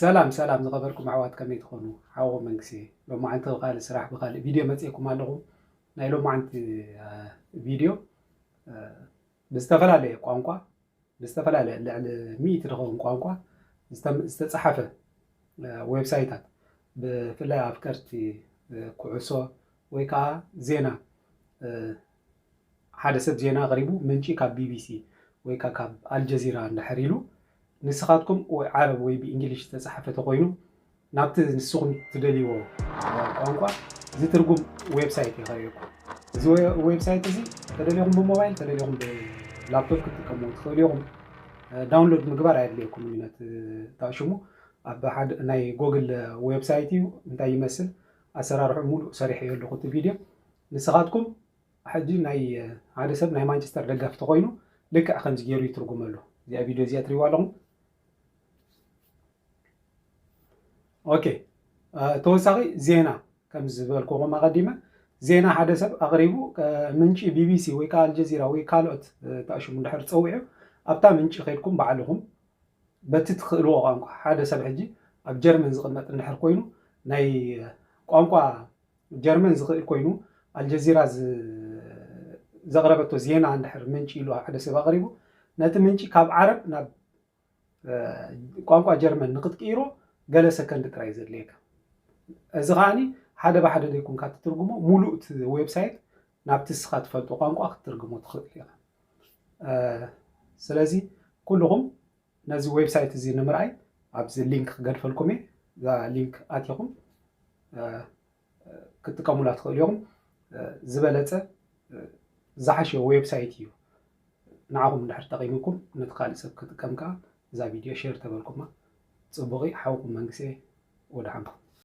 ሰላም ሰላም ዝኸበርኩም ኣሕዋት፣ ከመይ ትኾኑ? ሓወኹም መንግስቲ። ሎማዓንቲ ብኻልእ ስራሕ ብኻልእ ቪድዮ መፅኤኩም ኣለኹ። ናይ ሎማዓንቲ ቪድዮ ብዝተፈላለየ ቋንቋ፣ ብዝተፈላለየ ልዕሊ ሚእቲ ዝኸውን ቋንቋ ዝተም- ዝተፃሓፈ ዌብሳይታት፣ ብፍላይ ኣፍቀርቲ ኩዕሶ ወይ ከዓ ዜና፣ ሓደ ሰብ ዜና ኣቕሪቡ፣ ምንጪ ካብ ቢቢሲ ወይ ከዓ ካብ ኣልጀዚራ እንድሕር ኢሉ፣ ንስኻትኩም ወይ ዓረብ ወይ ብእንግሊሽ ዝተፃሓፈ ተኾይኑ፣ ናብቲ ንስኹም ትደልይዎ ቋንቋ ዝትርጉም ዌብሳይት የኸርእየኩም። እዚ ዌብሳይት እዚ ተደሊኹም ብሞባይል፣ ተደሊኹም ብላፕቶፕ ክትጥቀሙ ትኽእሉ ኢኹም። ዳውንሎድ ምግባር ኣየድልየኩም እዩ። ነቲ ታሽሙ ኣብ ሓደ ናይ ጎግል ዌብሳይት እዩ። እንታይ ይመስል ኣሰራርሑ ሙሉእ ሰሪሐዮ ኣለኹ እቲ ቪድዮ። ንስኻትኩም ሕጂ ናይ ሓደ ሰብ ናይ ማንቸስተር ደጋፊ ተኾይኑ ልክዕ ከምዚ ገይሩ ይትርጉመሉ። እዚኣ ቪድዮ እዚኣ ትሪእዋ ኣለኹም። ኦኬ፣ ተወሳኺ ዜና ከም ዝበልኩኹም ኣቐዲመ፣ ዜና ሓደ ሰብ ኣቕሪቡ ምንጪ ቢቢሲ ወይ ከዓ ኣልጀዚራ ወይ ካልኦት ተኣሽሙ እንድሕር ፀዊዑ፣ ኣብታ ምንጪ ከይድኩም ባዕልኹም በቲ ትኽእልዎ ቋንቋ፣ ሓደ ሰብ ሕጂ ኣብ ጀርመን ዝቕመጥ እንድሕር ኮይኑ ናይ ቋንቋ ጀርመን ዝኽእል ኮይኑ ኣልጀዚራ ዘቕረበቶ ዜና እንድሕር ምንጪ ኢሉ ሓደ ሰብ ኣቕሪቡ፣ ነቲ ምንጪ ካብ ዓረብ ናብ ቋንቋ ጀርመን ንክትቅይሮ ገለ ሰከንድ ጥራይ ዘድልየካ። እዚ ከዓኒ ሓደ ብሓደ ዘይኮንካ ትትርጉሞ፣ ሙሉእ እቲ ዌብሳይት ናብቲ እስኻ ትፈልጦ ቋንቋ ክትትርግሞ ትኽእል ኢኻ። ስለዚ ኩልኹም ነዚ ዌብሳይት እዚ ንምርኣይ ኣብዚ ሊንክ ክገድፈልኩም እየ። እዛ ሊንክ ኣቲኹም ክትጥቀሙላ ትኽእሉ ኢኹም። ዝበለፀ ዝሓሸ ዌብሳይት እዩ። ንዓኹም እንድሕር ጠቒሙኩም ነቲ ካልእ ሰብ ክጥቀም ከዓ እዛ ቪድዮ ሼር ተበልኩማ ፅቡቕ። ሓውኩም መንግስቲ ወደ ሓንኩም።